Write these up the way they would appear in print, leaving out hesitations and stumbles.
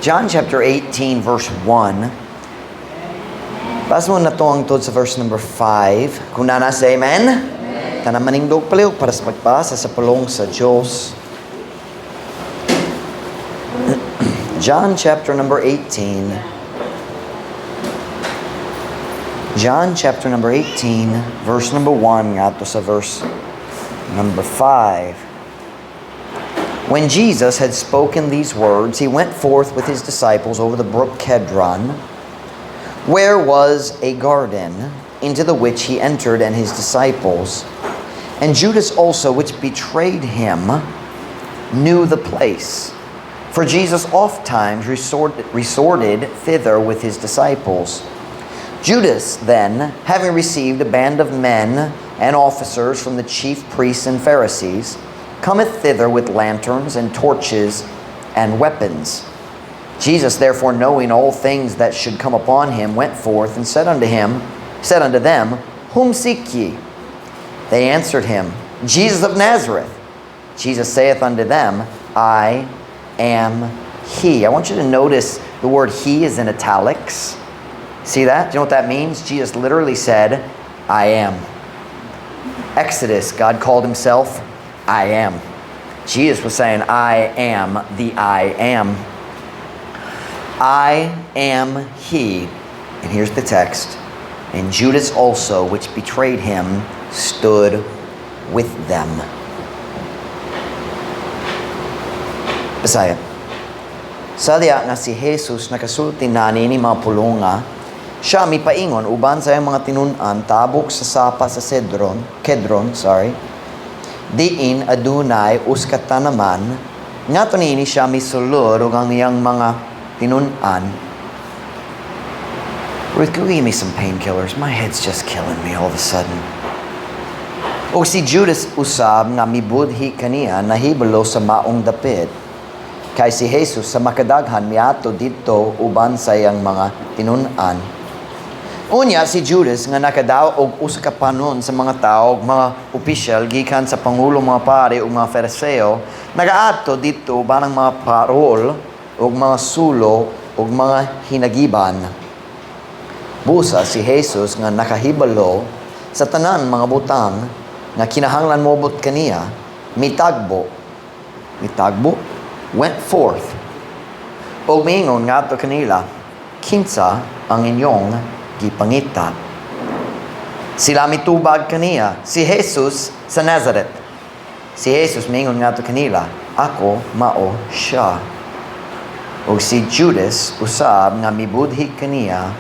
John chapter 18, verse 1. Basa mo na to ang sa verse number 5. Kung nana, say amen. Amen. Tanan manindog palihog para sa pagbasa sa pulong sa Diyos. John chapter number 18. John chapter number 18, verse number 1 ngadto sa verse number 5. When Jesus had spoken these words, he went forth with his disciples over the brook Kedron, where was a garden, into the which he entered and his disciples. And Judas also, which betrayed him, knew the place. For Jesus oft times resorted thither with his disciples. Judas, then, having received a band of men and officers from the chief priests and Pharisees, cometh thither with lanterns and torches and weapons. Jesus, therefore, knowing all things that should come upon him, went forth and said unto them, "Whom seek ye?" They answered him, "Jesus of Nazareth." Jesus saith unto them, "I am he." I want you to notice the word "he" is in italics. See that? Do you know what that means? Jesus literally said, "I am." Exodus, God called himself, "I am." Jesus was saying, "I am the I am. I am he." And here's the text. And Judas also, which betrayed him, stood with them. Bisaya. Sa diha nga si Jesus nakasulti na niini mga pulonga, siya mipaingon uban sa iyang mga tinun-an tabok sa sapa sa Cedron, Kedron, sorry. Diin adunay us ka tanaman, ngadto niini siya misulod ug ang iyang mga tinun-an. Ruth, go give me some painkillers. My head's just killing me all of a sudden. O si Judas usab nga mibudhi kaniya nahibalo sa maong dapit. Kay si Jesus sa makadaghan miadto didto uban sa iyang mga tinun-an. Unya si Judas nga nakadaw og usa ka panon sa mga tawo ug mga opisyal gikan sa pangulo mga pari ug mga Fariseo, nagaadto didto uban ang mga parol ug mga sulo ug mga hinagiban. Busa si Jesus nga nakahibalo sa tanan mga butang nga kinahanglan moabot kaniya, mitagbo, mitagbo, went forth ug miingon ngadto kanila, "Kinsa ang inyong gipangita?" Sila mitubag kaniya, "Si Jesus sa Nazareth." Si Jesus miingon ngadto kanila, "Ako mao siya." Ug si Judas usab nga mibudhi kaniya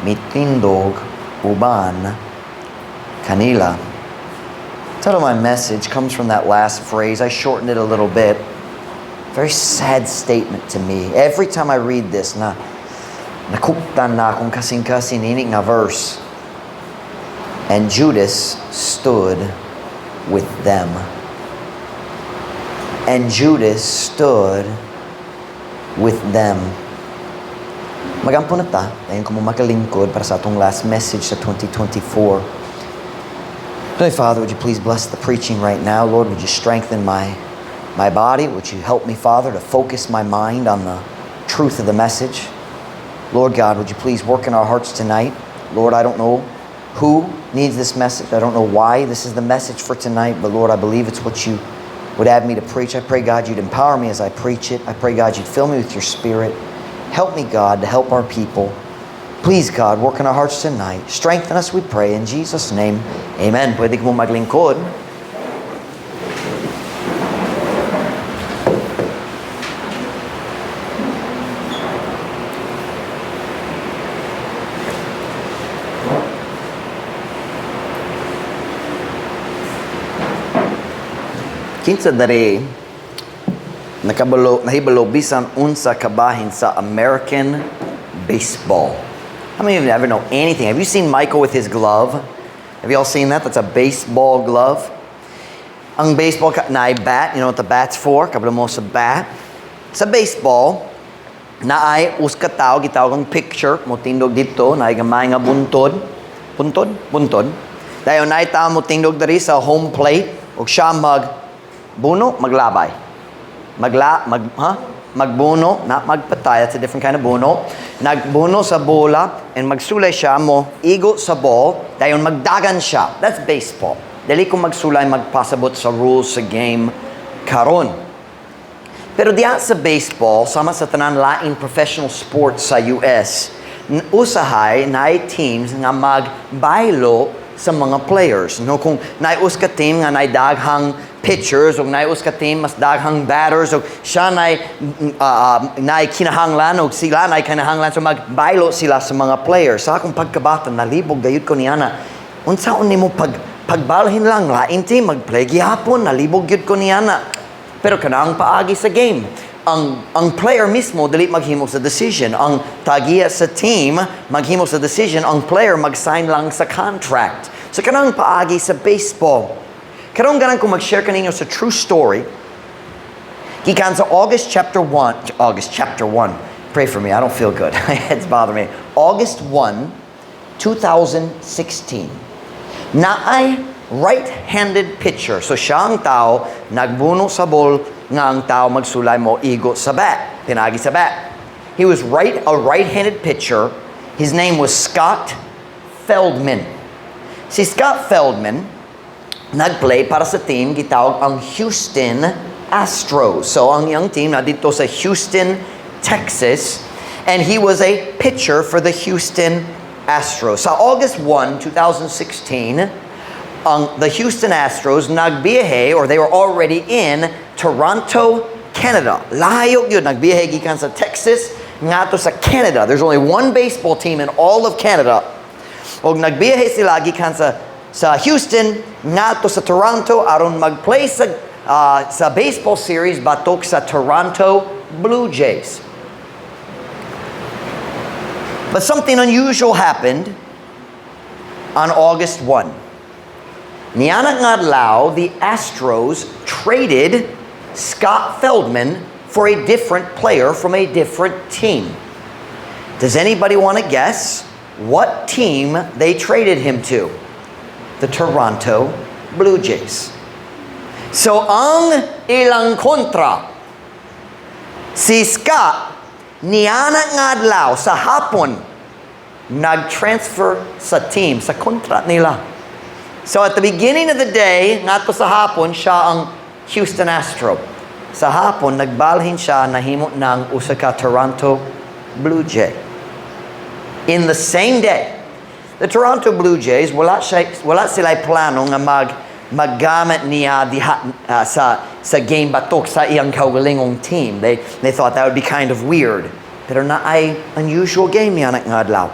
mitindog uban kanila. The title of my message comes from that last phrase. I shortened it a little bit. Very sad statement to me. Every time I read this, na nakuptan na akong kasing-kasing ini nga verse. And Judas stood with them. And Judas stood with them. Magampo na ta, dayon ko mo makalingkod para sa atong last message sa 2024. Heavenly Father, would you please bless the preaching right now? Lord, would you strengthen my body? Would you help me, Father, to focus my mind on the truth of the message? Lord God, would you please work in our hearts tonight? Lord, I don't know who needs this message. I don't know why this is the message for tonight, but Lord, I believe it's what you would have me to preach. I pray, God, you'd empower me as I preach it. I pray, God, you'd fill me with your Spirit. Help me, God, to help our people. Please, God, work in our hearts tonight. Strengthen us, we pray. In Jesus' name, amen. Pwede ko maglingkod. Kinsa diri nakabalo, nahibalo bisan unsa kabahin sa American baseball? How many of you ever know anything? Have you seen Michael with his glove? Have you all seen that? That's a baseball glove. Ang baseball naay bat, you know what the bat's for? Kabalo mo sa bat. Sa baseball, naay us ka tawo gitawag ang pitcher, motindog didto, naay gamay nga buntod. Buntod? Buntod. Dayon naay tawo motindog diri sa home plate ug siya mag buno, maglabay. Magla, mag, ha? Magbuno, not magpatay, that's a different kind of buno. Nagbuno sa bola and magsulay siya mo igo sa ball, dayon magdagan siya. That's baseball. Dili ko magsulay magpasabot sa rules sa game karon. Pero diya sa baseball, sama sa tanan laing professional sports sa US, usahay naay teams nga magbaylo sa mga players. No, kung naay usa ka team nga naay daghang pitchers o naay usa ka team mas daghang batters o siya naay kinahanglan o sila naay kinahanglan, so magbaylo sila sa mga players. Sa akong pagkabata, nalibog gayud ko niana. Unsaon nimo pagbalhin lang lain team magplay gihapon? Nalibog gyud ko niana. Pero kanang paagi sa game. Ang player mismo dili maghimo sa decision. Ang tagiya sa team maghimo sa decision, ang player mag-sign lang sa contract. So kanang paagi sa baseball. Karon ganahan ko mag-share kaninyo sa true story. Gikan sa August chapter 1, August chapter 1. Pray for me, I don't feel good. My head's bothering me. August 1, 2016. Naay right-handed pitcher. So siya ang tao, nagbuno sa ball nga ang tao magsulay mo igo sa bat. Pinagi sa bat. He was a right-handed pitcher. His name was Scott Feldman. Si Scott Feldman nagplay para sa team gitawag ang Houston Astros. So ang iyang team na didto sa Houston, Texas, and he was a pitcher for the Houston Astros. Sa August 1, 2016, ang the Houston Astros nagbiyahe or they were already in Toronto, Canada. Layo gyud, nagbiyahe gikan sa Texas ngadto sa Canada. There's only one baseball team in all of Canada. Og nagbiyahe sila gikan sa Houston ngadto sa Toronto aron magplay sa baseball series batok sa Toronto Blue Jays. But something unusual happened on August 1. Niana nga adlaw, the Astros traded Scott Feldman for a different player from a different team. Does anybody want to guess what team they traded him to? The Toronto Blue Jays. So ang ilang kontra, si Scott, niana nga adlaw sa hapon, nag-transfer sa team, sa kontra nila. So at the beginning of the day, ngadto sa hapon, siya ang Houston Astro. Sa hapon, nagbalhin siya, nahimo ng usa ka Toronto Blue Jay. In the same day, the Toronto Blue Jays, wala sila plano nga maggamit niya diha, sa game batok sa iyang kaugalingong team. They thought that would be kind of weird. Pero naay unusual game niya nga adlaw.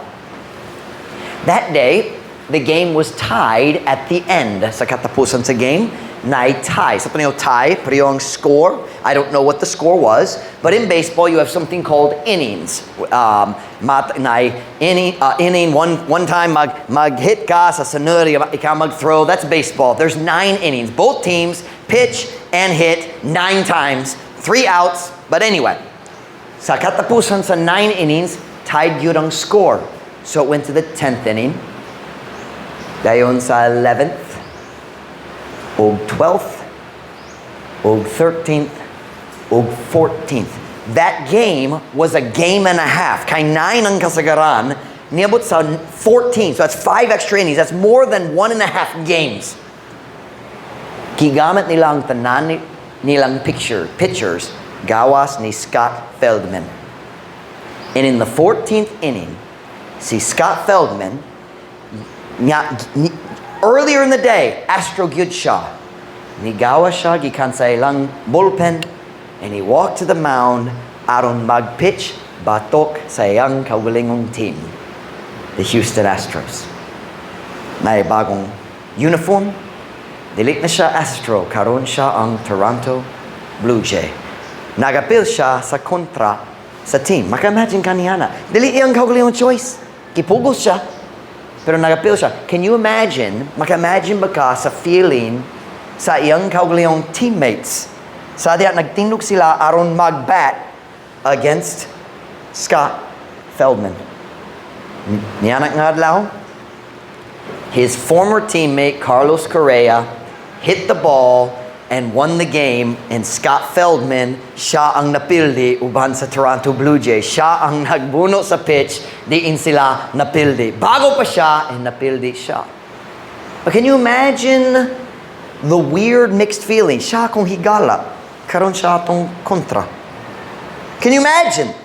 That day, the game was tied at the end. Sa katapusan sa game, na tie. Sa pareho tie, pareho ang score. I don't know what the score was, but in baseball, you have something called innings. Mat, na inning, one time mag-hit ka, sa sunod, ikaw mag-throw. That's baseball. There's nine innings. Both teams pitch and hit nine times, three outs. But anyway, sa katapusan sa nine innings, tied gyud ang score. So it went to the 10th inning. Dayon sa 11th, og 12th, og 13th, og 14th. That game was a game and a half. Kay 9 ang kasagaran, niabot sa 14. So that's five extra innings. That's more than 1.5 games. Gigamit nila ang tanan nilang pitchers, gawas ni Scott Feldman. And in the 14th inning, si Scott Feldman, nga, earlier in the day, Astro gyud siya. Nigawa siya gikan sa ilang bullpen and he walked to the mound aron mag-pitch batok sa iyang kaugalingong team, the Houston Astros. May bagong uniform, dili na siya Astro, karon siya ang Toronto Blue Jay. Nagapil siya sa kontra sa team. Maka-imagine ka niya na. Dili iyang kaugalingong choice. Gipugos siya. Pero nagapil siya. Can you imagine, maka-imagine ba ka sa feeling sa iyang kaugalingong teammates? Sa diya, nagtindog sila aron mag-bat against Scott Feldman. Niana nga adlaw, his former teammate Carlos Correa hit the ball and won the game, and Scott Feldman, siya ang napildi uban sa Toronto Blue Jays. Siya ang nagbuno sa pitch, diin sila napildi. Bago pa siya, and napildi siya. But can you imagine the weird mixed feeling? Siya akong higala. Karon siya atong kontra. Can you imagine?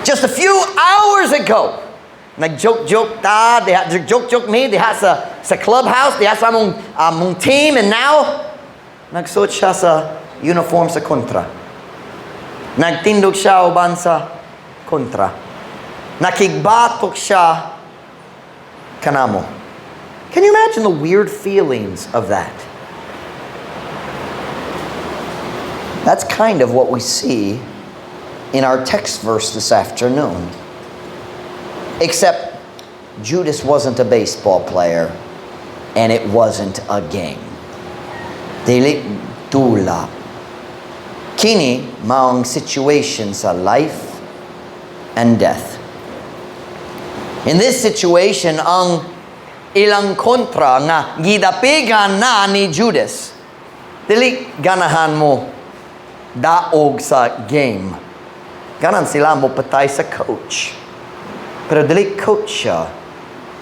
Just a few hours ago, nag-joke-joke ta, diha, joke-joke me, diha sa clubhouse, diha sa among team, and now, nagsuot siya sa uniform sa kontra. Nagtindog siya uban sa kontra. Nakigbatok siya kanamo. Can you imagine the weird feelings of that? That's kind of what we see in our text verse this afternoon. Except Judas wasn't a baseball player and it wasn't a game. Dili dula. Kini maong situation sa life and death. In this situation, ang ilang kontra nga gidapigan na ni Judas. Dili ganahan mo daog sa game. Ganahan sila mo patay sa coach. Pero dili coach siya.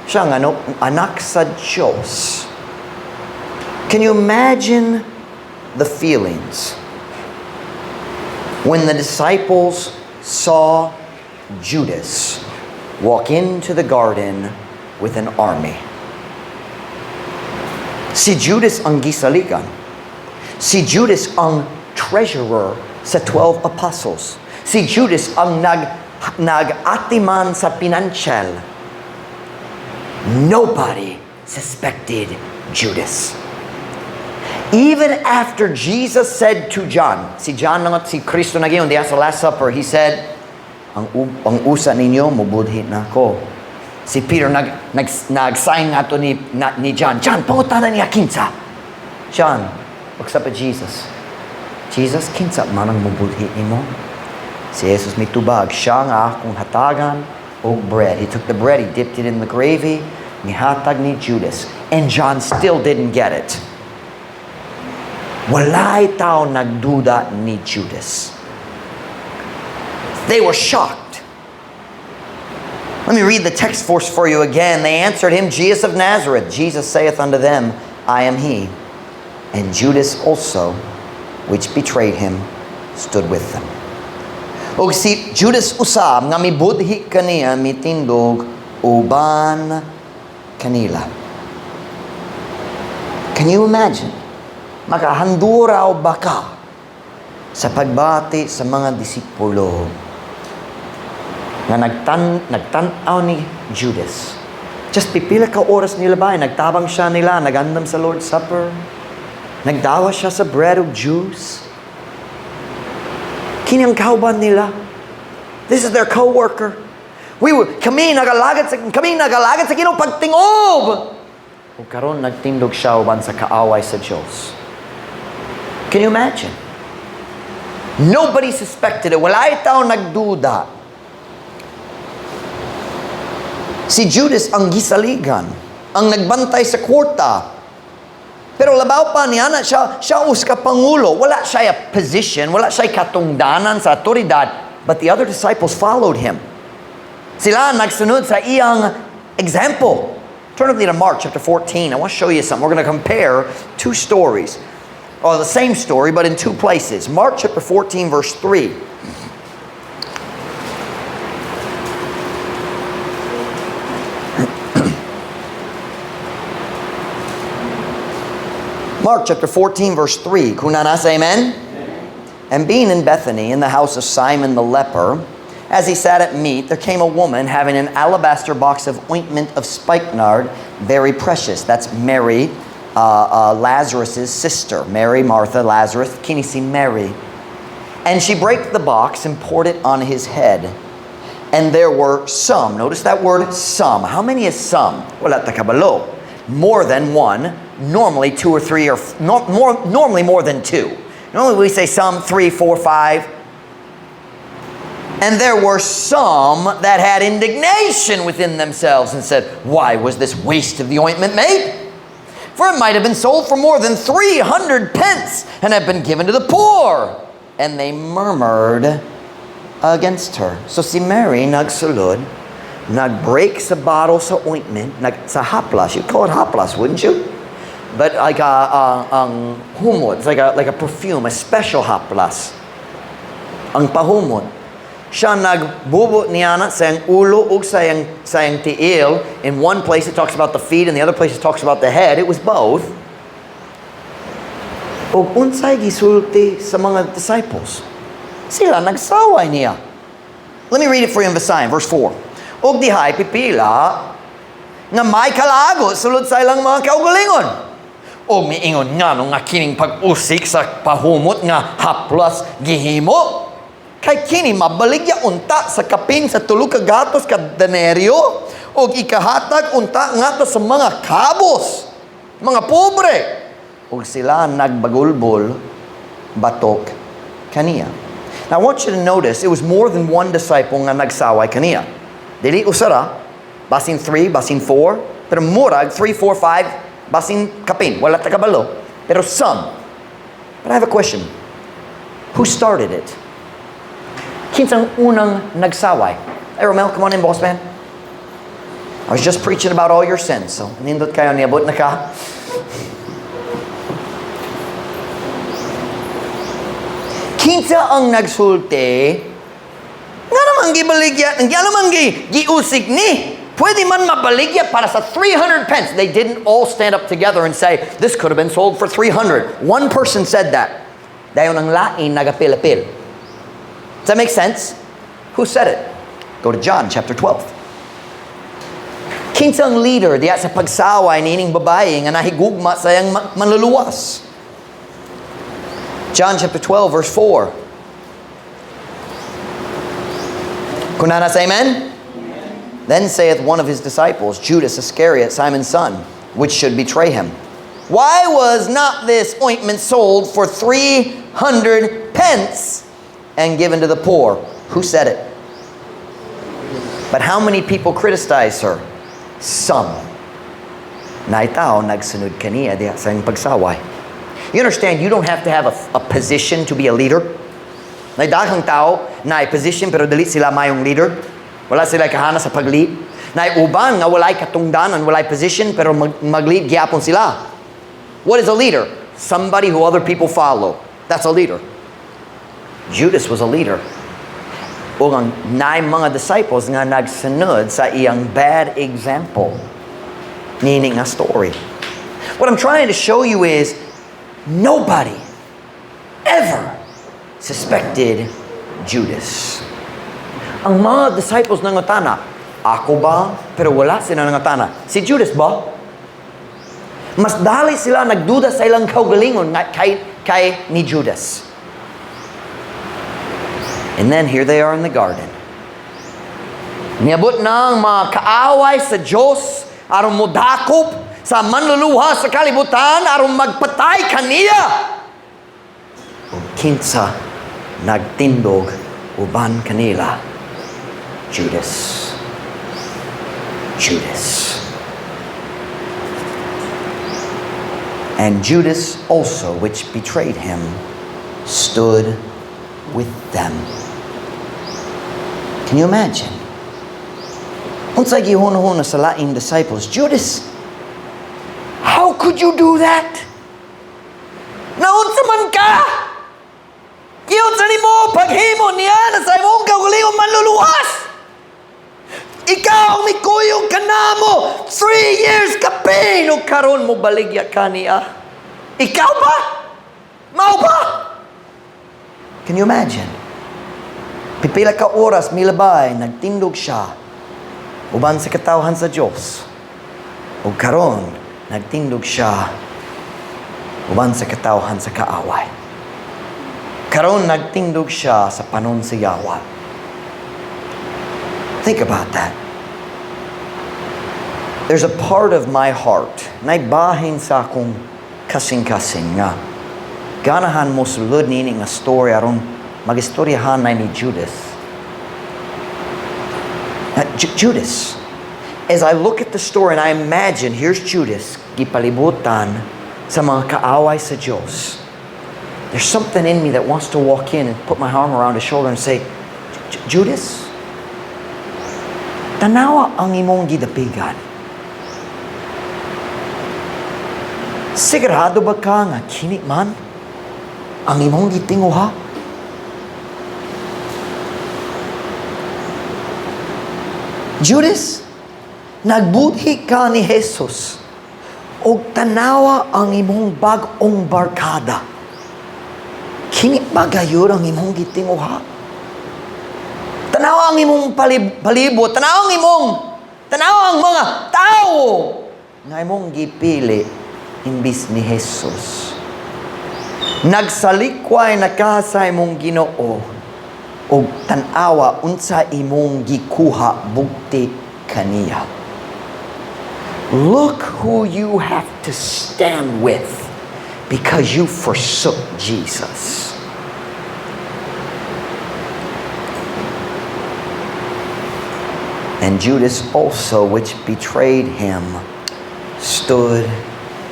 Siya ang ano, anak sa Diyos. Can you imagine the feelings when the disciples saw Judas walk into the garden with an army? Si Judas ang gisaligan. Si Judas ang treasurer sa 12 apostles. Si Judas ang nag-atiman sa financial. Nobody suspected Judas. Even after Jesus said to John, si John nga si Kristo nag-ingon diha sa Last Supper, he said, ang usa ninyo, mubudhi na ako. Si Peter nag-sign nga to ni John. "John, pangutana niya kinsa." John looks up at Jesus. "Jesus, kinsa man ang mubudhi nimo?" Si Jesus mitubag, "Siya nga akong hatagan og bread." He took the bread, he dipped it in the gravy, nihatag ni Judas. And John still didn't get it. Walay tao nagduda ni Judas. They were shocked. Let me read the text verse for you again. They answered him, "Jesus of Nazareth." Jesus saith unto them, "I am he." And Judas also, which betrayed him, stood with them. Og si Judas usab nga mibudhi kaniya mitindog uban kanila. Can you imagine? Makahanduraw ba ka sa pagbati sa mga disipulo nga nagtan-aw ni Judas? Just pipila ka oras nila ba, nagtabang siya nila, nagandam sa Lord's Supper, nagdawa siya sa bread ug juice. Kini ang kauban nila. This is their co-worker. Kami nagalagad sa Ginoo pagtingob. Ug karon nagtindog siya uban sa kaaway sa Dios. Can you imagine? Nobody suspected it. Walay tao nagduda. Si Judas ang gisaligan, ang nagbantay sa kwarta. Pero labaw pa niya na siya, siya usa ka pangulo. Wala siya a position, wala siya katungdanan sa otoridad. But the other disciples followed him. Sila nagsunod sa iyang example. Turn with me to Mark chapter 14. I want to show you something. We're going to compare two stories. Or the same story, but in two places. Mark chapter 14, verse 3. Mark chapter 14, verse 3. Kung naa na, say amen? And being in Bethany, in the house of Simon the leper, as he sat at meat, there came a woman having an alabaster box of ointment of spikenard, very precious. That's Mary, Lazarus' sister. Mary, Martha, Lazarus, kini si Mary. And she brake the box and poured it on his head. And there were some, notice that word some. How many is some? Wala ta kabalo. More than one, normally two or three, or no, more, normally more than two. Normally we say some, 3, 4, 5. And there were some that had indignation within themselves and said, "Why was this waste of the ointment made? For it might have been sold for more than 300 pence and have been given to the poor." And they murmured against her. So si Mary nagsulod, nag-break sa bottle sa ointment, sa haplas. You'd call it haplas, wouldn't you? But like ang humot, it's like a perfume, a special haplas. Ang pahumot. Siya nagbubo niya na sa iyang ulo ug sa iyang tiil. In one place it talks about the feet, in the other place it talks about the head. It was both. Ug unsay gisulti sa mga disciples? Sila nagsaway niya. Let me read it for you in Visayan, verse 4. "Ug dihay pipila nga may kalago sulod sa ilang mga kaugalingon. O miingon ngano nga kining pag-usik sa pahumot nga haplas gihimo? Kay kini mabaligya unta sa kapin sa 3 ka gatos ka denario ug ikahatag unta ngadto sa mga kabos, mga pobre." Ug sila nagbagulbol batok kaniya. Now I want you to notice it was more than one disciple nga nagsaway kaniya. Dili usa ra, basin 3, basin 4, pero murag 3, 4, 5, basin kapin. Wala ta kabalo, pero some. But I have a question. Who started it? Kinsang unang nagsaway? Hey, Romel, come on in, boss man. I was just preaching about all your sins, so nindot kayo, niabot na ka. Kinsa ang nagsulti, "Nga naman gibaligya, nga naman giusik ni? Pwede man mabaligya para sa 300 pence." They didn't all stand up together and say, "This could have been sold for 300." One person said that. Dayon ang lain nagapil-apil. Does that make sense? Who said it? Go to John chapter 12. Kinsang leader diya sa pagsaway niining babae nga nahigugma sa iyang manluluwas? John chapter 12 verse 4. Kunana say amen? "Then saith one of his disciples, Judas Iscariot, Simon's son, which should betray him, 'Why was not this ointment sold for 300 pence and given to the poor?'" Who said it? But how many people criticized her? Some. Naay tao nagsunod kaniya diha sa iyang pagsaway. You understand, you don't have to have a position to be a leader. Naay daghang tao naay position pero dili sila mayong leader. Wala sila kahana sa pag-lead. Naay uban nga walay katungdanan, walay position pero mag-lead gyapon sila. What is a leader? Somebody who other people follow. That's a leader. Judas was a leader. Ug ang naay mga disciples nga nagsunod sa iyang bad example. Nini nga story. What I'm trying to show you is nobody ever suspected Judas. Ang mga disciples nangutana, "Ako ba?" Pero wala sila nangutana, "Si Judas ba?" Mas dali sila nagduda sa ilang kaugalingon nga kay ni Judas. And then here they are in the garden. Niabot na ang mga kaaway sa Diyos aron modakop sa manluluwas sa kalibutan aron magpatay kaniya. Ug kinsa nagtindog uban kanila? Judas. Judas. "And Judas also, which betrayed him, stood with them." Can you imagine? Unsay gihuna-huna sa laing disciples? "Judas, how could you do that? Naunsa man ka? Giunsa nimo paghimo niya na sa imong kaugalingong manluluwas? Ikaw mikuyog kanamo 3 years kapin ug karon mo baligya ka niya. Ikaw ba? Mao ba?" Can you imagine? Pipila ka oras milabay, nagtindog siya uban sa katawhan sa Dios. Ug karon nagtindog siya uban sa katawhan sa kaaway. Karon nagtindog siya sa panon sa yawa. Think about that. There's a part of my heart, naay bahin sa akong kasing-kasing nga ganahan mo sulod nini nga story aron magistoryahan na ni Judas. Now, Judas, as I look at the story and I imagine, here's Judas. gipalibutan sa mga kaaway sa Diyos. There's something in me that wants to walk in and put my arm around his shoulder and say, "Judas, tanawa ang imong gidapigan. Sigurado ba ka nga kini man ang imong gitinguha?" Judas, nagbudhi ka ni Jesus og tanawa ang imong bag-ong barkada. Kini ba gayud ang imong gitinguha? Tanawa ang imong palibot, tanawa ang mga tao nga imong gipili imbis ni Jesus. Nagsalikway na ka sa imong Ginoo og tan-awa unsa imong gikuha bugti kaniya. Look who you have to stand with because you forsook Jesus. And Judas also, which betrayed him, stood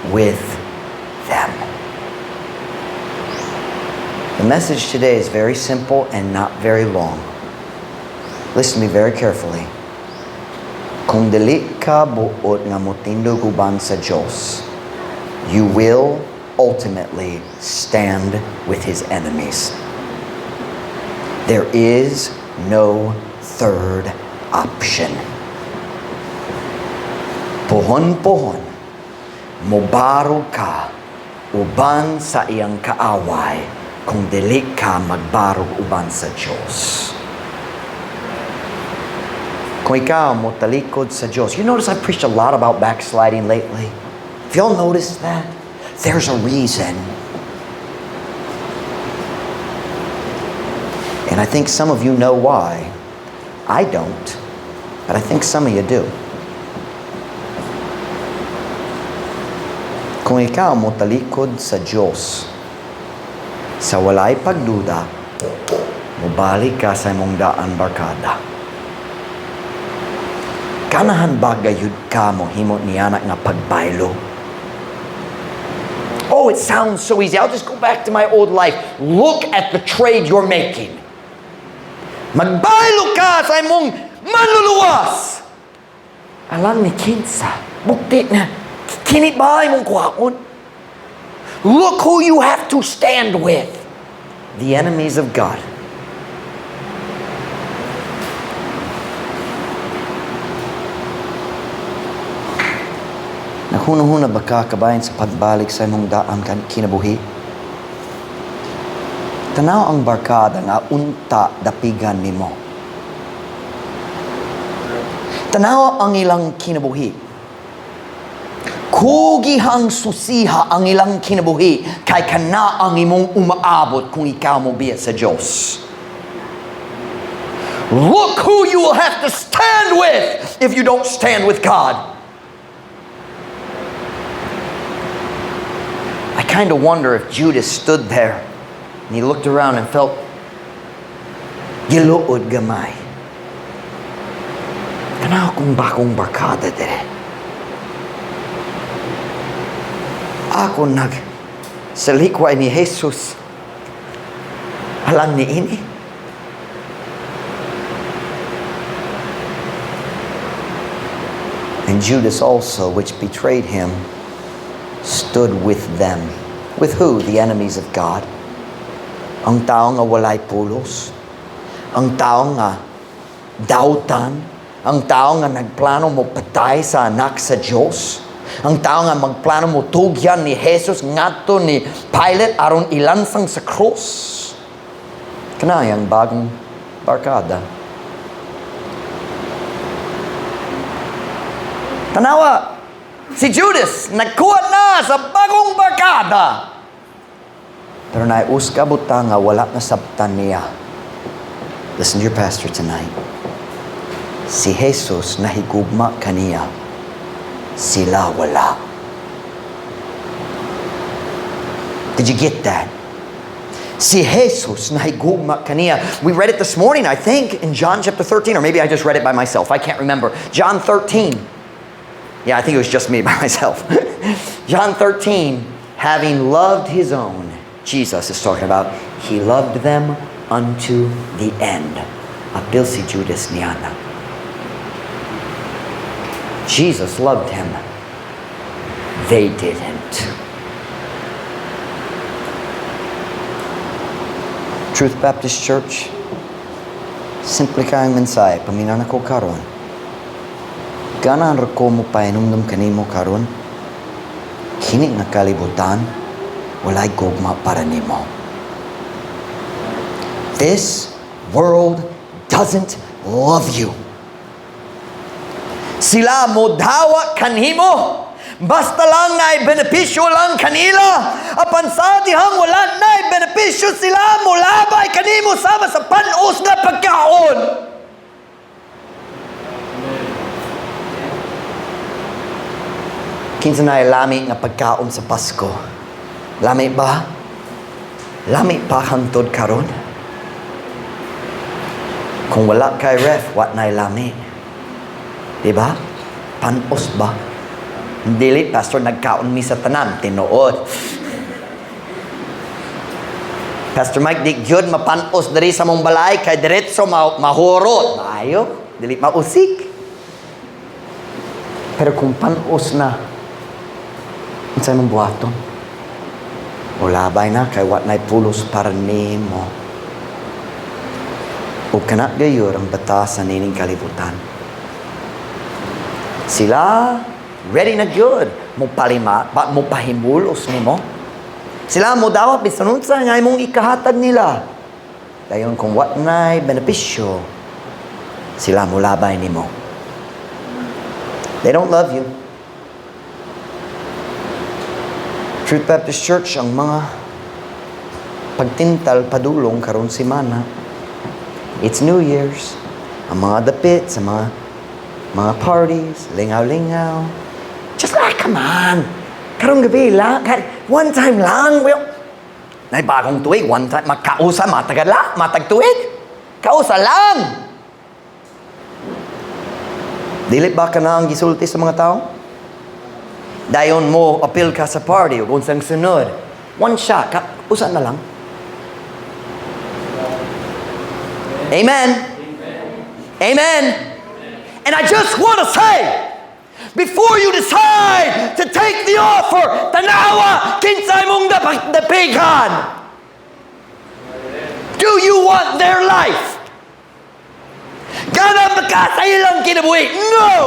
with them. The message today is very simple and not very long. Listen to me very carefully. Kung dili ka buot nga motindog uban sa Diyos, you will ultimately stand with His enemies. There is no third option. Pohon-pohon, mobarog ka uban sa iyang kaaway kung dili ka magbarog uban sa Diyos. Kung ikaw mo talikod sa Diyos. You notice I've preached a lot about backsliding lately. If y'all noticed that, there's a reason. And I think some of you know why. I don't, but I think some of you do. Kung ikaw mo talikod sa Diyos, sa walay pagduda, mobalik ka sa imong daang barkada. Ganahan ba gayud ka mo himo niana nga pagbaylo? "Oh, it sounds so easy. I'll just go back to my old life." Look at the trade you're making. Magbaylo ka sa imong manluluwas. Alang ni kinsa? Bugti na. Kini ba imong kuhaon? Look who you have to stand with. The enemies of God. Naghunahuna ba ka kabahin sa pagbalik sa imong daang kinabuhi? Tanaw ang barkada nga unta dapigan nimo. Tanaw ang ilang kinabuhi. Kugihang susiha ang ilang kinabuhi kay kana ang imong umaabot kung ikaw mo biya sa Diyos. Look who you will have to stand with if you don't stand with God. I kind of wonder if Judas stood there and he looked around and felt giluod gamay. Kana akong bagong barkada dire. Ako nag salikway ni Jesus. Alang ni ini. And Judas also, which betrayed him, stood with them. With who? The enemies of God. Ang tao nga walay pulos. Ang tao nga dautan. Ang tao nga nagplano mo patay sa anak sa Diyos. Ang tao nga magplano mo tugyan ni Jesus ngadto ni Pilate aron ilansang sa krus. Kanayang bagong barkada. Tanawa, si Judas nagkuha na sa bagong barkada. Pero naay usa ka butang nga wala nasabtan niya. Listen to your pastor tonight. Si Jesus nahigugma kaniya. Sila wala. Did you get that? Si Jesus nahigugma kaniya. We read it this morning, I think, in John chapter 13, or maybe I just read it by myself. I can't remember. John 13. Yeah, I think it was just me by myself. John 13, having loved his own, Jesus is talking about, he loved them unto the end. Apil si Judas niana. Jesus loved him. They didn't. Truth Baptist Church, simple kaayong mensahe, paminaw nako karon. Ganahan ra ko mo pahinumdum kanimo karon. Kini nga kalibutan, walay gugma para nimo. This world doesn't love you. Sila modawa kanimo. Basta lang naay benepisyo lang kanila. Apan sa dihang wala naay benepisyo, sila molabay kanimo sama sa panos nga pagkaon. Kinsa na lami nga pagkaon sa Pasko? Lami ba? Lami pa hangtod karon? Kung wala kay ref, wa na'y lami. Diba? Panos ba? Dili, Pastor, nagkaon mi sa tanan. Tinuod. Pastor Mike, di gyud mapanos diri sa mong balay kay diretso mahurot. Maayo, dili mausik. Pero kung panos na, unsay mong buhaton? Molabay na kay wa na'y pulos para nimo. Ug kana gayud ang batasan nining kalibutan. Sila ready na gyud mo palima, ba, mo pahimulos nimo. Sila mo dawat bisan unsa nga imong ikahatag nila. Dayon kung wa na'y benepisyo, sila molabay nimo. They don't love you. Truth Baptist Church, ang mga pagtintal padulong karon semana. It's New Year's. Ang mga dapit sa mga parties, lingaw-lingaw. Just like, come on. Karong gabi lang, one time lang. Well, nay bagong tuig, one time, magkausa, matagal la, matag tuig. Kausa lang. Dili ba ka na ang gisulti sa mga tao? Dayon mo, apil ka sa party, ug unsang sunod. One shot, ka, usa na lang. Amen. Amen. And I just want to say, before you decide to take the offer, tanawa, kinsay mong dapigan. Do you want their life? Gana ba ka sa ilang kinabuhi? No!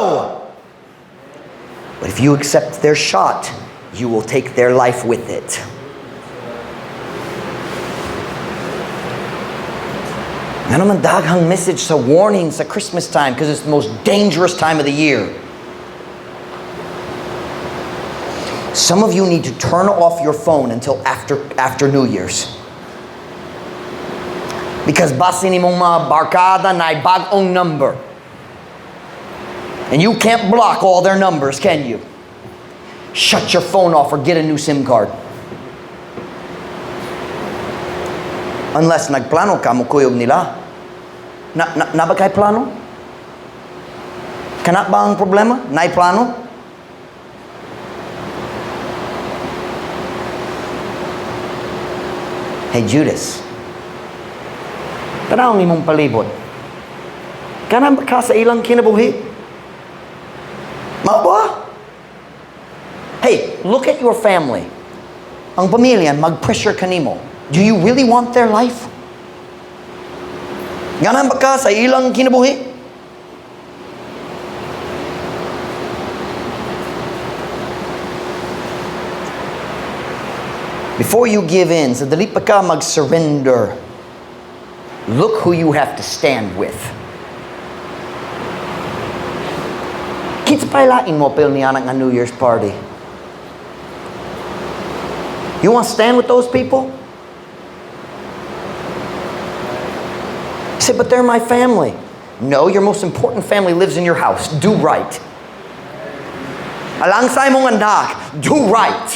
But if you accept their shot, you will take their life with it. Nga naman daghang message sa warning sa Christmas time because it's the most dangerous time of the year. Some of you need to turn off your phone until after New Year's. Because basin nimong mga barkada na bag-ong number. And you can't block all their numbers, can you? Shut your phone off or get a new SIM card. Unless nagplano ka, mukuyog nila. Na ba kay plano? Kana ba ang problema? Naay plano? Hey Judas, tanaw nimong palibot. Kana ba ka sa ilang kinabuhi? Mao ba? Hey, look at your family. Ang pamilya, mag-pressure kanimo. Do you really want their life? Ganahan ba ka sa ilang kinabuhi? Before you give in, sa dali pa ka mag-surrender, look who you have to stand with. Kinsa pa lain mo apil niya nga New Year's party? You want to stand with those people? You say, "But they're my family." No, your most important family lives in your house. Do right. Alang sa imong anak, do right.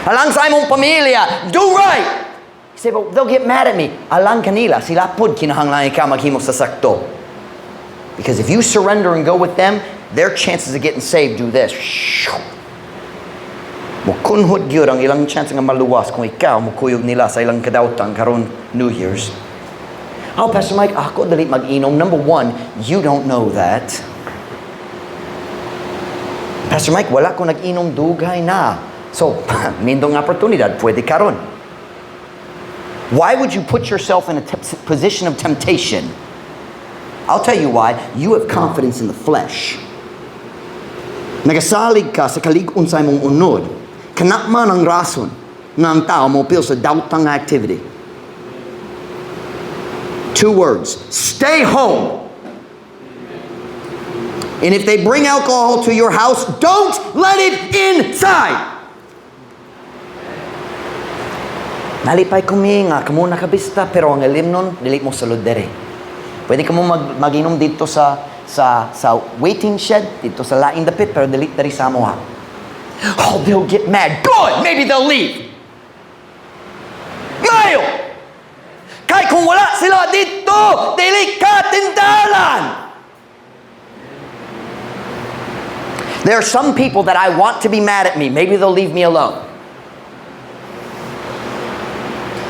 Alang sa imong pamilya, do right. You say, "But they'll get mad at me." Alang kanila, sila pod kinahanglan ikaw maghimo sa sakto. Because if you surrender and go with them, Their chances of getting saved do this. Mukunhod gyud ang ilang chance nga maluwas kung ikaw mukuyog nila sa ilang kadawtan karon New Year's. "Oh, Pastor Mike, ako dili mag-inom." Number one, you don't know that. "Pastor Mike, wala ko nag-inom dugay na." So, nindong oportunidad, pwede karon. Why would you put yourself in a position of temptation? I'll tell you why. You have confidence in the flesh. Nagasalig ka sa kalig-on sa imong unod. Kana man ang rason nga ang tao moapil sa dawtang activity. Two words: stay home. And if they bring alcohol to your house, don't let it inside. Nalipay ko mi nga kamo nakabista, pero ang ilimnon dili mo sulod dere. Pwede kamo maginom dito sa waiting shed, dito sa laing dapit, pero dili diri sa amoha. "Oh, they'll get mad." Good, maybe they'll leave. Ngayo! Kay kung wala sila dito, dili ka tindalan. There are some people that I want to be mad at me. Maybe they'll leave me alone.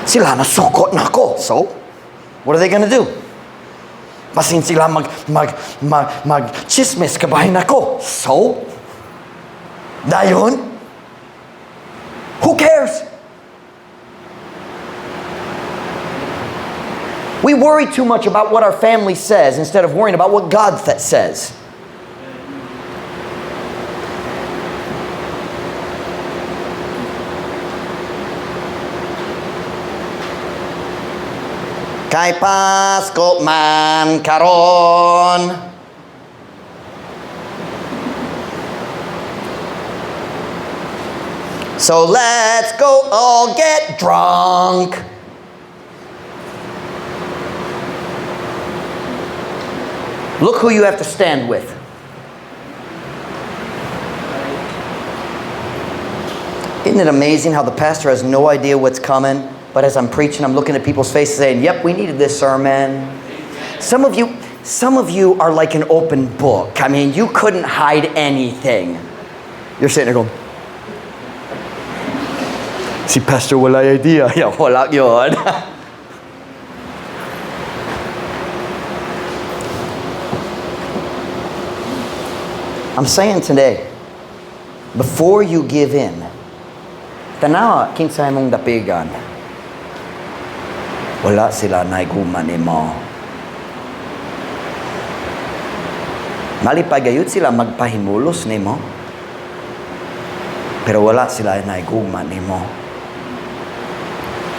Sila nasukot na ako. So, what are they gonna do? Basin sila mag chismis kabahin ako. So, dayon, who cares? We worry too much about what our family says instead of worrying about what God says. Kay Pasko man karon. So let's go all get drunk. Look who you have to stand with. Isn't it amazing how the pastor has no idea what's coming? But as I'm preaching, I'm looking at people's faces saying, "Yep, we needed this sermon." Some of you are like an open book. I mean, you couldn't hide anything. You're sitting there going, "Si Pastor wala idea." Yeah, wala yun. I'm saying today, before you give in, tanawa kinsay mong dapigan. Wala sila nahigugma nimo. Malipay gayud sila magpahimulos nimo. Pero wala sila nahigugma nimo.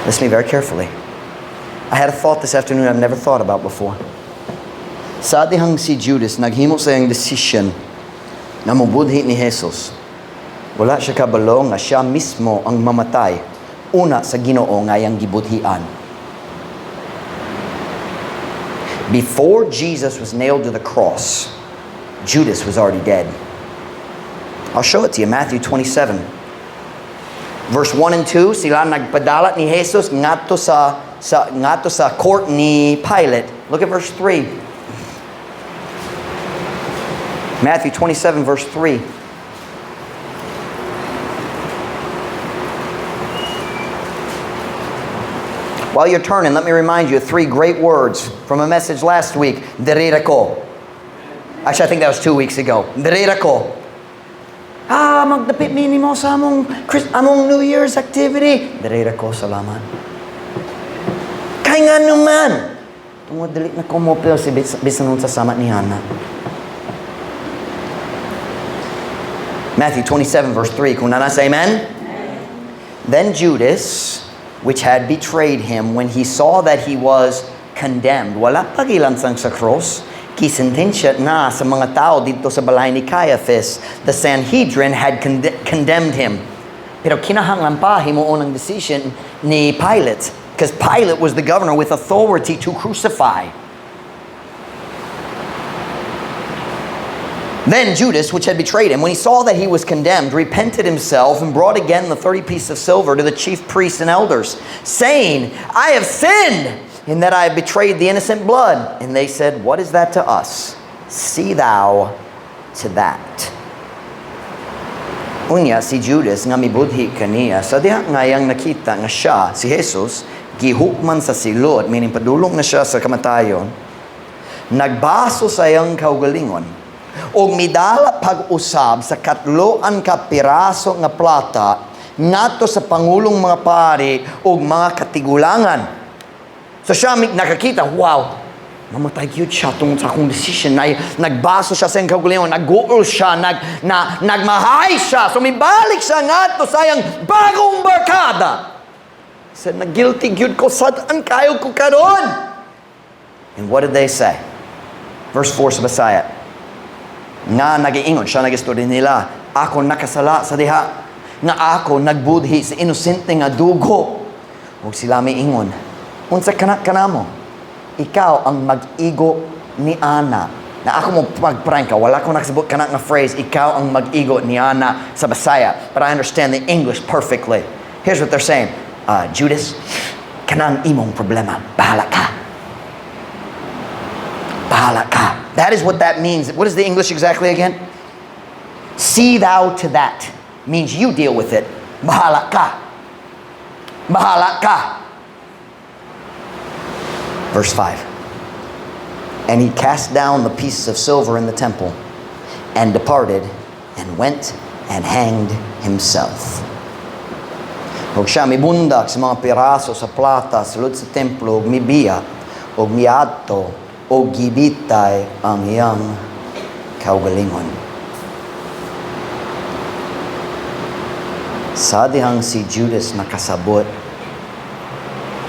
Listen to me very carefully. I had a thought this afternoon I've never thought about before. Sa dihang si Judas naghimo sa iyang decision na mobudhi ni Jesus, wala siya kabalo nga siya mismo ang mamatay una sa Ginoo nga iyang gibudhian. Before Jesus was nailed to the cross, Judas was already dead. I'll show it to you, Matthew 27. Verse 1 and 2, sila nagpadala ni Jesus ngadto sa court ni Pilate. Look at verse 3. Matthew 27 verse 3. While you're turning, let me remind you of three great words from a message last week. Diri ra ko. Actually, I think that was 2 weeks ago. Diri ra ko. "Ah, magdapit mi nimo sa among New Year's activity." Diri ra ko, salamat. Kay nga naman. Tungod dili na ko mopil si bisan sa sama ni Hana. Matthew 27 verse 3. Kung naa na, say amen. Then Judas, which had betrayed him, when he saw that he was condemned, wala pa gilansang sa cross, kisentensya na sa mga tao dito sa balay ni Caiaphas, the Sanhedrin had condemned him. Pero kinahanglan pa himuon ang decision ni Pilate, because Pilate was the governor with authority to crucify. Then Judas, which had betrayed him, when he saw that he was condemned, repented himself and brought again the 30 pieces of silver to the chief priests and elders, saying, "I have sinned in that I have betrayed the innocent blood." And they said, "What is that to us? See thou to that." Unya si Judas nga mibudhi kaniya, sa diha nga iyang nakita nga siya, si Jesus, gihukman sa silot, meaning padulong na siya sa kamatayon, nagbaso sa iyang kaugalingon, og midala pag-usab sa 3 ka piraso nga plata ngadto sa pangulong mga pari ug mga katigulangan. So siya nakakita, wow, mamatay gyud siya tungod sa akong decision. Na, nagbaso siya sa iyang kaugalingon, nag-guol siya, nagmahay siya. So mibalik siya ngadto sa iyang bagong barkada. Said, "Na-guilty gyud ko, sad-an kaayo ko karon." And what did they say? Verse 4 sa Bisaya. Nga nagiingon, siya nag-istorya nila, "Ako nakasala sa diha, nga ako nagbudhi sa inosente nga dugo." Ug sila miingon, "Unsa kana kanamo? Ikaw ang mag-igo ni ana." Na ako mo pagprank ka, wala ko nakasabot kana nga phrase, "Ikaw ang mag-igo ni ana," sa Bisaya. But I understand the English perfectly. Here's what they're saying. "Judas, kanang imong problema. Bahala ka. Bahala ka." That is what that means. What is the English exactly again? "See thou to that." Means you deal with it. Bahala ka. Bahala ka. Verse 5. And he cast down the pieces of silver in the temple and departed and went and hanged himself. Ug siya mibundak sa mga piraso sa plata sulod sa templo ug mibiya ug miadto ug gibitay ang iyang kaugalingon. Sa dihang si Judas nakasabot,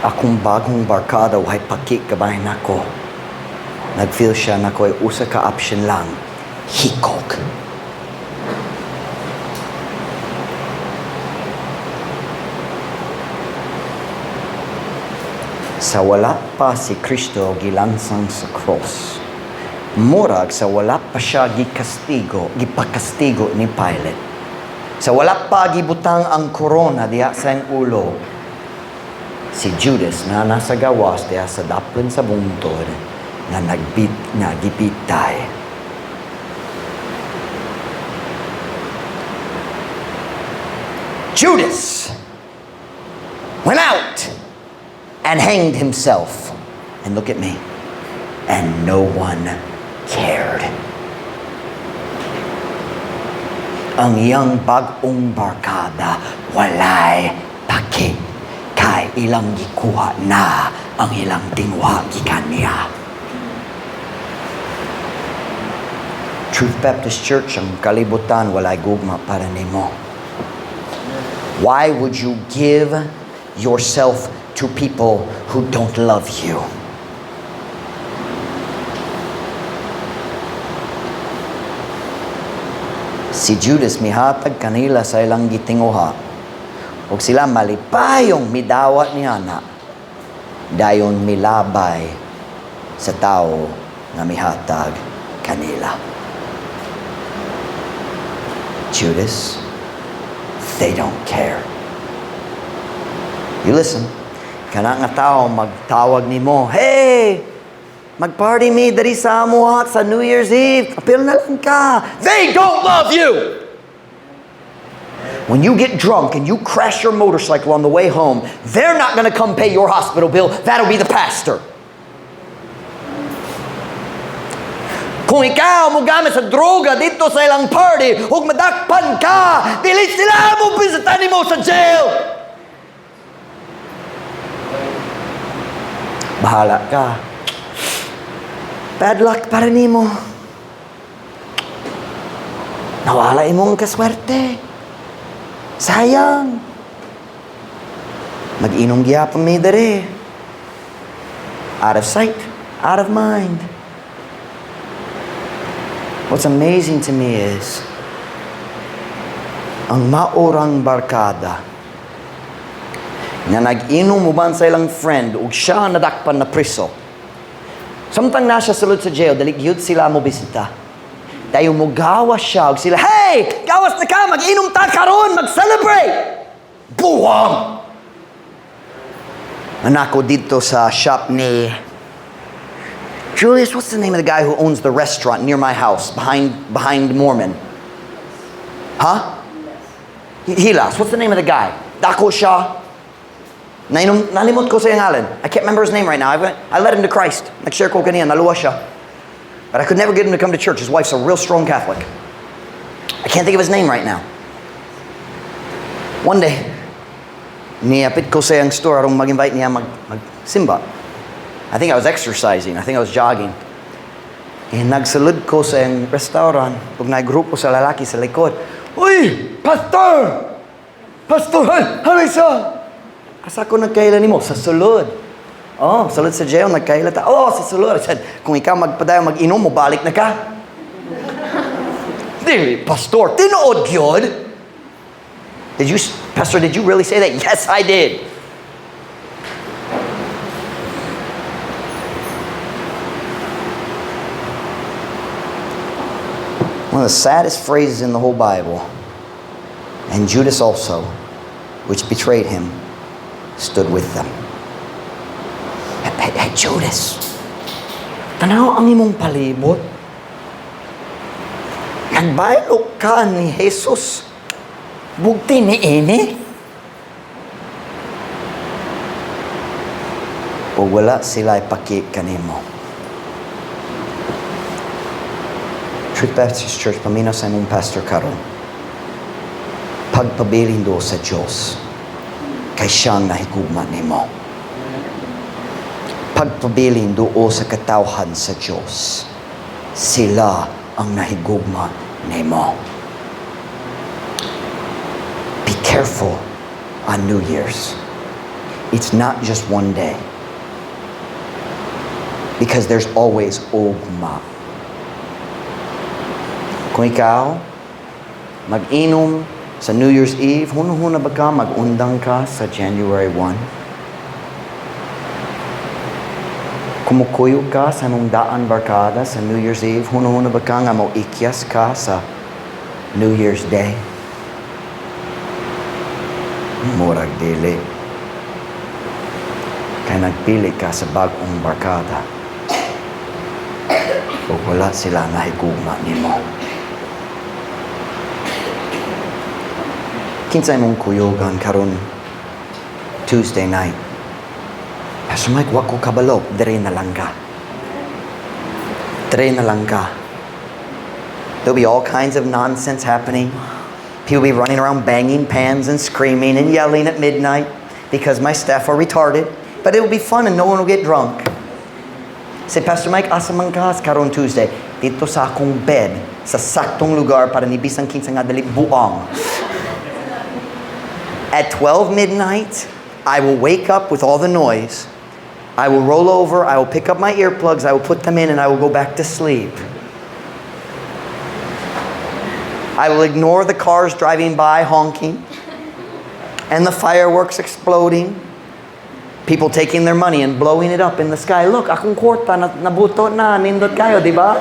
akong bagong barkada way paki kabahin nako. Nag-feel siya na ko'y usa ka option lang, hikog. Sa wala pa si Kristo gilansang sa cross, murag sa wala pa siya gikastigo, gipakastigo ni Pilate. Sa wala pa gibutang ang korona diha sa iyang ulo, si Judas na nasa gawas diha sa daplin sa bungtod nga nagbit nga gipitay. Judas went out and hanged himself. And look at me. And no one cared. Ang iyang bag-ong barkada walay paki kay ilang gikuha na ang ilang tinguha gikan niya. Truth Baptist Church, ang kalibutan walay gugma para nimo. Why would you give yourself to people who don't love you? Si Judas mihatag kanila sa ilang gitinguha. Ug sila malipayong midawat niya na dayon milabay sa tao nga mihatag kanila. Judas, they don't care. You listen. Kana nga tao magtawag nimo, "Hey, magparty mi diri sa amuha sa New Year's Eve. Apil na lang ka." They don't love you. When you get drunk and you crash your motorcycle on the way home, they're not going to come pay your hospital bill. That'll be the pastor. Kung ikaw mo gamit sa droga dito sa ilang party, ug madakpan ka, dili sila mo bisitahin mo sa jail. Bahala ka. Bad luck para nimo. Nawala imong kaswerte. Sayang. Mag-inom gyapon mi dere. Out of sight, out of mind. What's amazing to me is, ang maorang barkada nga nag-inom uban sa ilang friend ug siya nadakpan na priso. Samtang na siya sulod sa jail, dali gyud sila mo bisita. Dayon mogawas siya ug sila, "Hey, gawas na ka, mag-inom ta karon, mag-celebrate." Buwang! Anak ko dito sa shop ni Julius, what's the name of the guy who owns the restaurant near my house, behind Mormon? Huh? Hilas. What's the name of the guy? Dako siya. Nainom, nalimot ko sa iyang ngalan. I can't remember his name right now. I led him to Christ. Nag-share ko kaniya, naluwas siya. But I could never get him to come to church. His wife's a real strong Catholic. I can't think of his name right now. One day, niapit ko sa iyang store aron mag-invite niya magsimba. I think I was exercising. I think I was jogging. Eh, nagsulod ko sa iyang restaurant ug grupo sa lalaki sa likod. "Uy! Pastor! Pastor! Halisa! Asa ko nagkaila nimo?" "Sa sulod." "Oh, sulod sa jail, nagkaila ta." "Oh, sa sulod." I said, "Kung ikaw magpadayon mag-inom mo, balik na ka." "Dili, Pastor, tinuod yun." "Did you, Pastor, did you really say that?" "Yes, I did." One of the saddest phrases in the whole Bible. "And Judas also, which betrayed him, stood with them." Hey, hey, Judas, tanaw ang imong palibot. Nagbaylo ka ni Jesus. Bugti ni ini. O wala sila ipaki kanimo. Truth Baptist Church, paminaw sa imong pastor karon. Pagpabilin do sa Diyos, kay siyang nahigugma nimo. Pagpabilin duo sa katawhan sa Diyos, sila ang nahigugma nimo. Be careful on New Year's. It's not just one day. Because there's always ugma. Kung ikaw, mag-inom sa New Year's Eve, hunahuna ba ka, mag-undang ka sa January 1? Kung mukuyog ka sa imong daan barkada sa New Year's Eve, hunahuna ba ka nga mo ikyas ka sa New Year's Day? Murag dili. Kay nagpili ka sa bag-ong barkada. O wala sila nahigugma nimo. Kinsa imong kuyogan karon Tuesday night? "Pastor Mike, wa ko kabalo." Dire na lang ka. Dire na lang ka. There'll be all kinds of nonsense happening. People will be running around banging pans and screaming and yelling at midnight because my staff are retarded. But it will be fun and no one will get drunk. Say, "Pastor Mike, asa man ka karon Tuesday?" Didto sa akong bed, sa saktong lugar para ni bisan kinsa nga dali buang. At 12 midnight, I will wake up with all the noise. I will roll over, I will pick up my earplugs, I will put them in, and I will go back to sleep. I will ignore the cars driving by honking and the fireworks exploding. People taking their money and blowing it up in the sky. "Look, akong kwarta, na, nabuto na, nindot kaayo," di ba?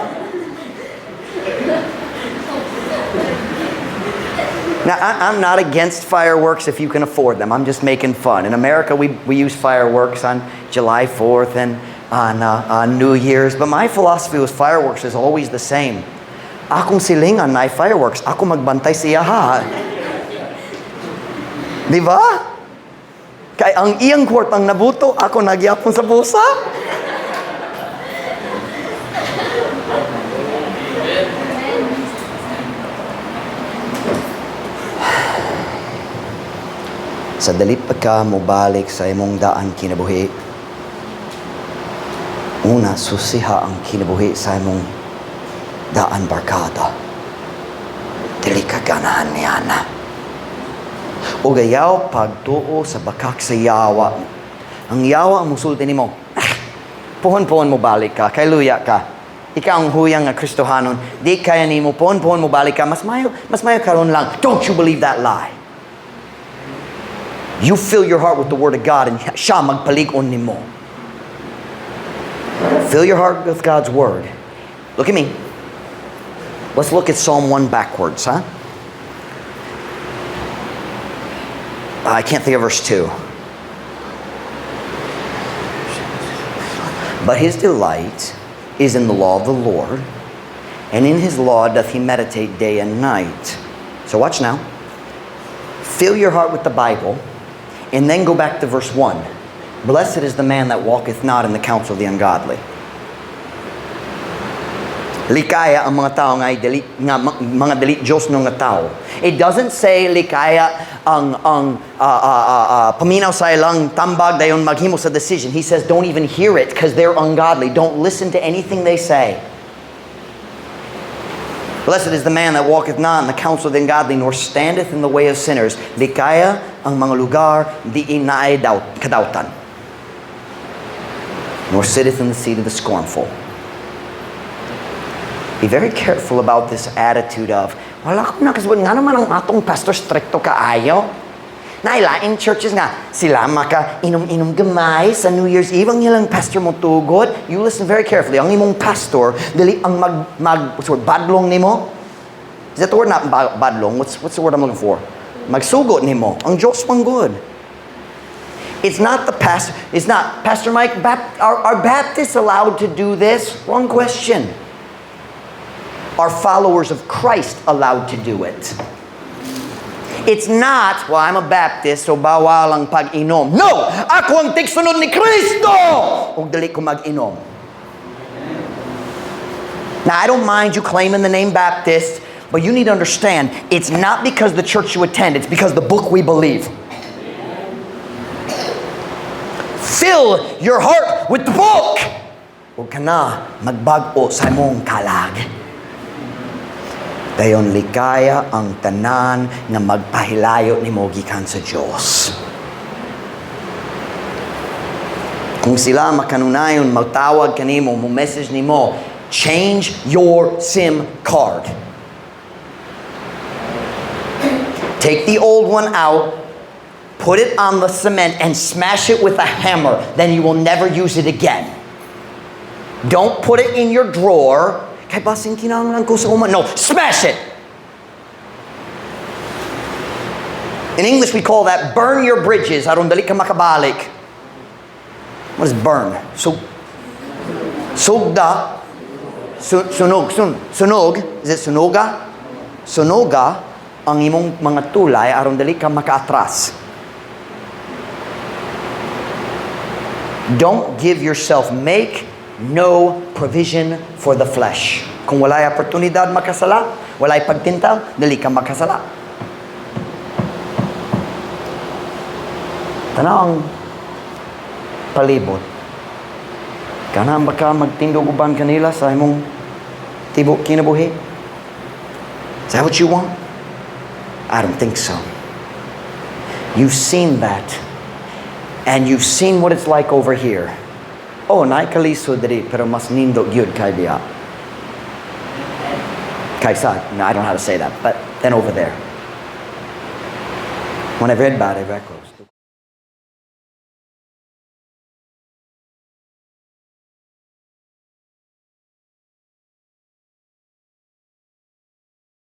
Now, I'm not against fireworks if you can afford them. I'm just making fun. In America, we use fireworks on July 4th and on New Year's. But my philosophy with fireworks is always the same. Akong silingan na fireworks, ako magbantay siya ha. Di ba? Kay ang iyang kwartang nabuto, ako na gyapon sa bulsa. Sa dali pa ka mobalik sa imong daan kinabuhi, una, susiha ang kinabuhi sa imong daan barkada. Dili ka ganahan niana. O ayaw pagtuo sa bakak sa yawa. Ang yawa ang musulti nimo. "Ah, puhon-puhon mo balik ka, kay luya ka. Ikaw ang huyang nga Kristohanon, di kaya nimo, puhon-puhon mo balik ka, mas mayo karon lang." Don't you believe that lie. You fill your heart with the Word of God and siya magpalig-on nimo. Fill your heart with God's Word. Look at me. Let's look at Psalm 1 backwards, huh? I can't think of verse 2. But his delight is in the law of the Lord, and in his law doth he meditate day and night. So watch now. Fill your heart with the Bible, and then go back to verse 1. Blessed is the man that walketh not in the counsel of the ungodly. Likaya ang mga tao nga dili nga mga dili Diyos nga tao. It doesn't say likaya ang paminaw sa ilang tambag dayon maghimo sa decision. He says don't even hear it because they're ungodly. Don't listen to anything they say. Blessed is the man that walketh not in the counsel of the ungodly, nor standeth in the way of sinners. Likaya ang mga lugar diin naay kadawtan. Nor sitteth in the seat of the scornful. Be very careful about this attitude of, "Wala ko nakasabot, nga naman ang atong pastor strikto kaayo." Nailain churches nga, sila maka inom-inom gamay sa New Year's Eve, ang ilang pastor mo tugot. You listen very carefully. Ang imong pastor, dili ang mag, what's the word, badlong nimo? Is that the word? Not badlong. What's the word I'm looking for? Magsugot nimo. Ang Diyos man gud. It's not the pastor. It's not, "Pastor Mike, are Baptists allowed to do this?" Wrong question. Are followers of Christ allowed to do it? It's not, "Well, I'm a Baptist, so bawal ang pag-inom." No! Ako ang tigsunod ni Kristo! Ug dili ko mag-inom. Now, I don't mind you claiming the name Baptist, but you need to understand, it's not because the church you attend, it's because the book we believe. Fill your heart with the book! Ug kana magbag-o sa imong kalag. Dayon likaya ang tanan nga magpahilayo nimo gikan sa Dios. Kung sila makanunayon magtawag kanimo, mo message nimo, change your SIM card. Take the old one out, put it on the cement, and smash it with a hammer. Then you will never use it again. Don't put it in your drawer. "Kay basin kinahanglan ko sa uma." No, smash it. In English, we call that burn your bridges. Aron dali ka makabalik. What is burn? So, sugda, sunog, sunog, is it sunoga? Sunoga ang imong mga tulay aron dali ka makaatras. Don't give yourself, make no provision for the flesh. Kung walay oportunidad makasala, walay pagtintal, dali ka makasala. Tanaw ang palibot. Ganahan ba ka magtindog uban kanila sa imong tibok kinabuhi? Is that what you want? I don't think so. You've seen that. And you've seen what it's like over here. Oh, naay kalisod diri, pero mas nindot gyud kay diha. Kaysa, no, I don't know how to say that, but then over there. When I've read about it, I close.